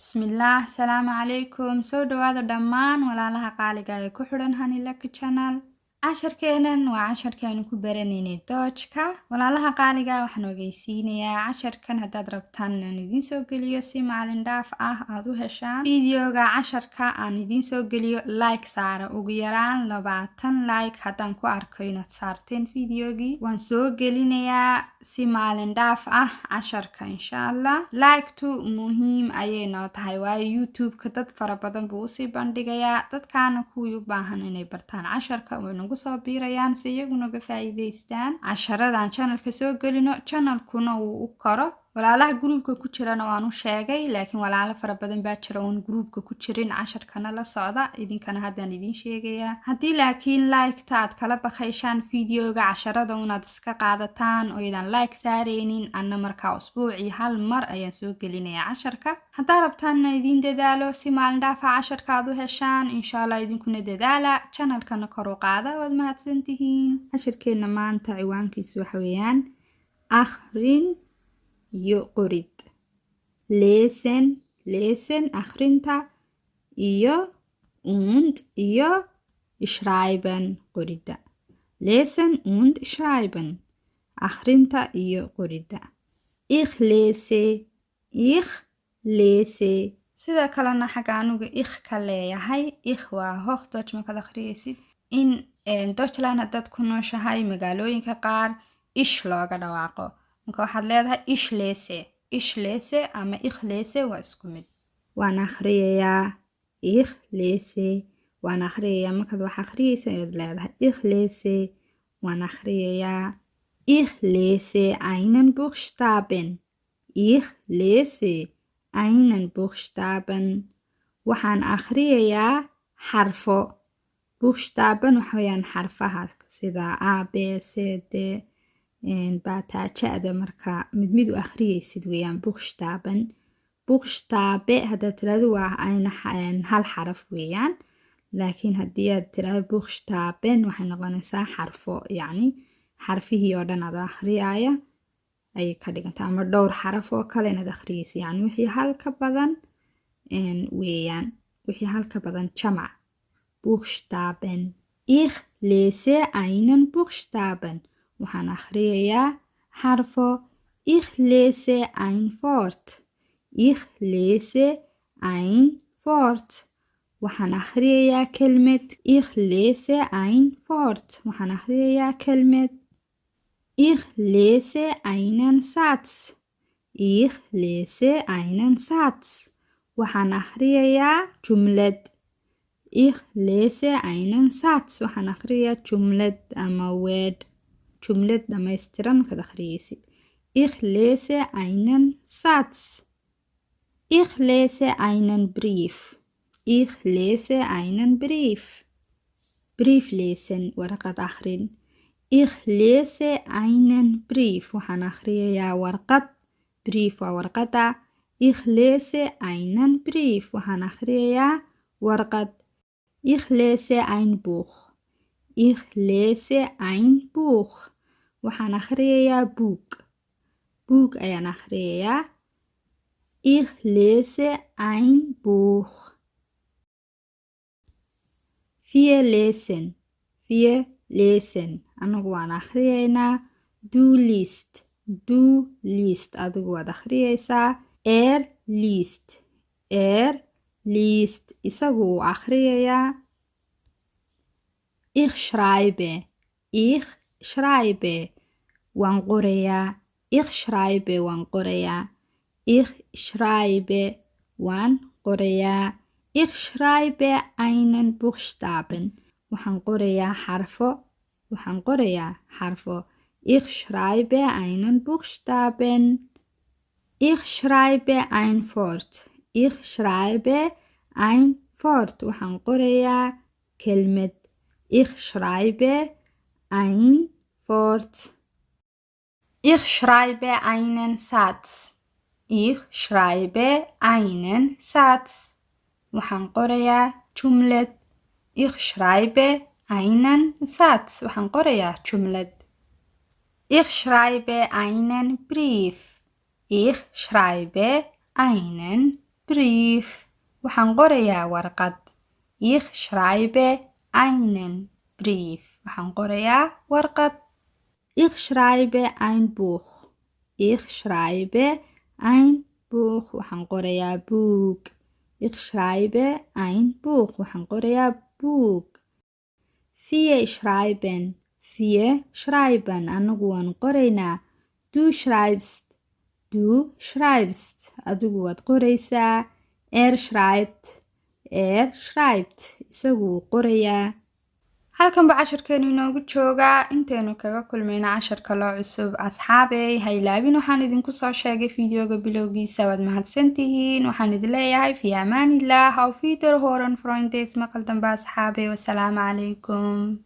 Bismillaah, salaamu calaykum. Soo dhawaada dhammaan walaalaha qaaliga ee ku xidhan Hanilaka Channel. Casharkeenan waa casharkeenu ku baranaynay Deutschka. Walaalaha qaaliga, waxaan ogeysiinayaa casharkan haddaad rabtaan inaan idiin soo geliyo si maalin dhaaf ah aad u heshaan videoga casharka aan idiin soo geliyo, like saara. Ugu yaraan 20 like haddaan ku arko inaad saarteen videogii, waan soo gelinayaa si maalin dhaaf ah casharka, insha Allah. Like-tu muhiim ayay noo tahay, waayo YouTube-ka dad fara badan buu usii bandhigayaa. Dadkaana kuwii u baahan inay bartaan casharka way nagu soo biirayaan si iyaguna uga faa'iidaystaan casharadan channelka soo gelino, channelkuna uu u koro. Walaalaha groupka ku jirana waan u sheegay, laakiin walaalo fara badan baa jira oon groupka ku jirin, casharkana la socda. Idinkana haddaan idiin sheegayaa. Haddii laakiin like-ta aad kala bakayshaan videoga, casharada unaad iska qaadataan oo idaan like saareynin, anna markaa usbuucii hal mar ayaan soo gelinayaa casharka. Haddaa rabtaan inaan idiin dadaalo si maalin dhaafa casharka aad u heshaan, insha Allah, idinkuna dadaala, channelkana kor u qaada. Waad mahadsantihiin. Casharkeena maanta ciwaankiisu waxa weeyaan akhrin iyo qorid. Lesen, lesen akhrinta, iyo und iyo schreiben qoridda. Lesen und schreiben, akhrinta iyo qoridda. Ich lese, ich lese. Sidoo kalena xagga anuga ich ka leeyahay. Ich waa Hochdeutsch markaad akhriyeysid. In Deutschland haddaad ku nooshahay, magaalooyinka qaar ich looga dhawaaqo. Marka waxaad leedahay ich lese, ich lese ama ich lese, waa isku mid. Waan akhriyayaa. Ich lese, waan akhriyayaa. Markaad wax akhriyeysa ayaad leedahay ich lese, waan akhriyayaa. Ich lese einen Buchstaben. Ich lese einen Buchstaben. Waxaan akhriyayaa xarfo. Buchstaben waxa weeyaan xarfaha, sida A, B, C, D, baataajada. Marka mid mid u akhriyeysid weeyaan Buchstaben. Buchstabe haddaad tirahdo, waa hal xaraf weeyaan, laakiin haddii aad tirahdo Buchstaben, waxay noqonaysaa xarfo, yacni xarfihii oo dhan aad akhriyaya ayay ka dhigantaa, ama dhowr xaraf oo kale inaad akhriyeysa, yacni wixii hal ka badan weeyaan, wixii hal ka badan jamac Buchstaben. Ich lese einen Buchstaben. Waxaan akhriyayaa xarfo. Ich lese ein Wort. Ich lese ein Wort. Waxaan akhriyayaa kelmed. Ich lese ein Wort. Waxaan akhriyayaa kelmed. Ich lese einen Satz. Ich lese einen Satz. Waxaan akhriyayaa jumlad. Ich lese einen Satz. Waxaan akhriyayaa jumlad ama weedh, jumlad dhammaystiran markaad akhriyeysid. Ich lese einen Satz. Ich lese einen Brief. Ich lese einen Brief. Brief lesen, warqad akhrin. Ich lese einen Brief. Waxaan akhriyayaa warqad. Brief waa warqadda. Ich lese einen Brief. Waxaan akhriyayaa warqad. Ich lese ein Buch. Ich lese ein Buch. Waxaan akhriyayaa buug. Buug ayaan akhriyayaa. Ich lese ein Buch. Wir lesen. Wir lesen, anagu waan akhriyaynaa. Du liest. Du liest, adigu waad akhriyeysaa. Er liest. Er liest, isagu wuu akhriyayaa. Ich schreibe. Ich schreibe, waan qorayaa. Ich schreibe, waan qorayaa. Ich schreibe, waan qorayaa. Ich schreibe einen Buchstaben. Waxaan qorayaa xarfo. Waxaan qorayaa xarfo. Ich schreibe einen Buchstaben. Ich schreibe ein Wort. Ich schreibe ein Wort. Waxaan qorayaa kelmad. Ich schreibe ein Wort. Ich schreibe einen Satz. Ich schreibe einen Satz. Waxaan qorayaa jumlad. Ich schreibe einen Satz. Waxaan qorayaa jumlad. Ich schreibe einen Brief. Ich schreibe einen Brief, waxaan qorayaa warqad. Ich schreibe einen Brief, waxaan qorayaa warqad. Ich schreibe ein Buch. Ich schreibe ein Buch, waxaan qorayaa buug. Ich schreibe ein Buch, waxaan qorayaa buug. Wir schreiben. Wir schreiben, anagu waanu qoraynaa. Du schreibst. Du schreibst, adigu waad qoraysaa. Er schreibt. Er schreibt, isagu wuu qorayaa. Halkan ba casharkeenu inoogu joogaa. Intaynu kaga kulmayna cashar kaloo cusub, asxaabey, ha ilaabin waxaan idinku soo sheegay videoga bilowgiisa. Waad mahadsantihiin. Waxaan idin leeyahay fi amaanillah, auf Wiederhören, Freunde. Maqal dambe, asxaabey. Wasalaamu calaykum.